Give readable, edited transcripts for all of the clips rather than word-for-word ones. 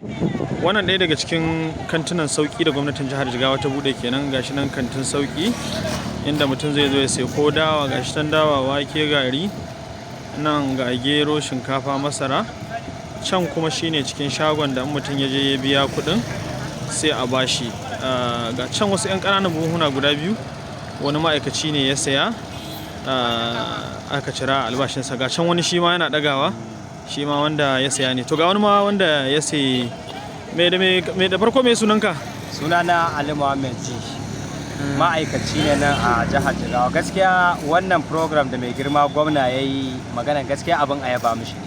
Wannan ɗaya daga cikin kantunan sauƙi da gwamnatin jihar Jigawa ta buɗe kenan. Gashi nan kantin sauƙi inda mutum zai zo ya sai ko dawa, gashi nan dawa, wake, gari, nan ga gero, shinkafa, masara. Can kuma shine cikin shagon da in mutum ya je ya biya kuɗin, sai a bashi. Ga can wasu 'yan ƙananan buhuna guda biyu, wani ma'aikaci ne ya saya, aka cira albashinsa. Ga can wani shi ma yana ɗagawa, shi ma wanda ya saya ne. To, ga wani ma wanda ya sayi. Me da me da farko, me sunanka? Sunana Ali Muhammad Ji, ma'aikaci ne nan a jihar Jigawa. Gaskiya wannan program da mai girma gwamna ya yi magana, gaskiya abin a yaba mishi ne,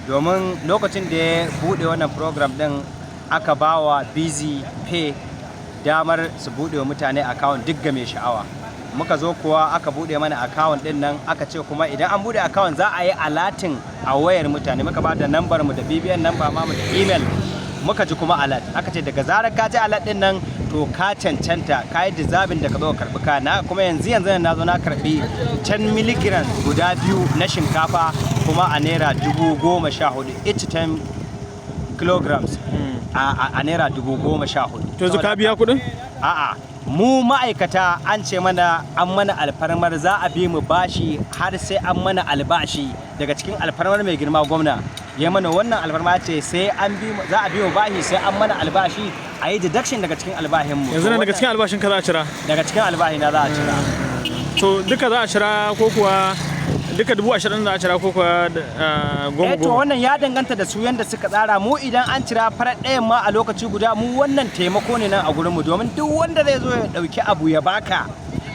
domin lokacin da ya buɗe wannan program din, aka ba wa Busy Pay damar su buɗe wa mutane account, duk ga mai sha'awa. Muka zo kuwa aka buɗe mana account din nan, aka ce kuma idan an buɗe account za a yi alerting a wayar mutane. Muka ba da nambar mu da BVN number mu da email. Muka ji kuma alert, aka ce daga zarar ka ji alert din nan, to ka cancanta, ka yi deserving da ka zo ka karbi kana. Kuma yanzu yanzu na zo na karbi 10 milligram guda biyu na shinkafa, kuma a naira 14,000 each, 10 kilograms a naira 14,000. To, yanzu ka biya kuɗin? A'a, mu ma'aikata an ce mana an mana alfarmar za a bi mu bashi har sai an mana albashi. Daga cikin alfarmar mai girma gwamna ya mana wannan alfarma ce, sai an bi mu, za a bi mu bashi sai an mana albashi, a yi deduction daga cikin albashin mu. Yanzu nan daga cikin albashin ka za a cira? Daga cikin albashi na za a cira. To, duka za a cira ko kuwa duka 20,000 za a cira, ko kuwa goma Eh, to goma? Wannan ya danganta da su yanda suka tsara. Mu idan an cira farar ɗayan ma a lokaci guda, mu wannan taimako ne nan a gurin mu, domin duk wanda zai zo ya ɗauki abu ya baka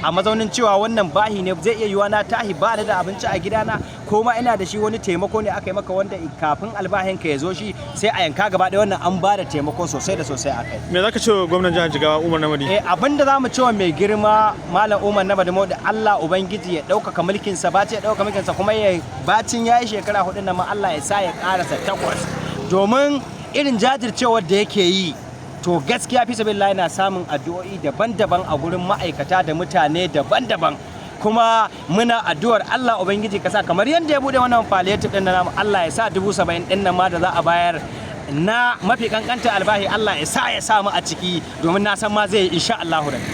a mazaunin cewa wannan bahi ne, zai iya yiwa na tahi ba ni da abinci a gidana, ko ma ina da shi, wani taimako ne aka yi maka wanda kafin albahin ka ya zo shi sai a yanka gaba ɗaya. Wannan an ba da taimako sosai da sosai a kai. Me za ka ce wa gwamnan jihar Jigawa, Umar Namadi? Eh, abin da za mu ce wa mai girma Malam Umar Namadi Modu, Allah Ubangiji ya ɗaukaka mulkinsa, ba ya ɗaukaka mulkinsa, kuma ya bacin ya yi shekara 4 nan ma, Allah ya sa ya ƙarasa 8, domin irin jajircewar da yake yi. To, gaskiya fi sabilillahi na samun addu'o'i daban-daban a gurin ma'aikata da mutane daban-daban. Kuma muna addu'ar Allah Ubangiji ka sa kamar yadda ya bude wannan palliative din namu, Allah ya sa 70,000 din nan ma da za a bayar na mafi kankanta albahi, Allah ya sa ya samu a ciki, domin na san ma zai yi, insha Allahu rabbi.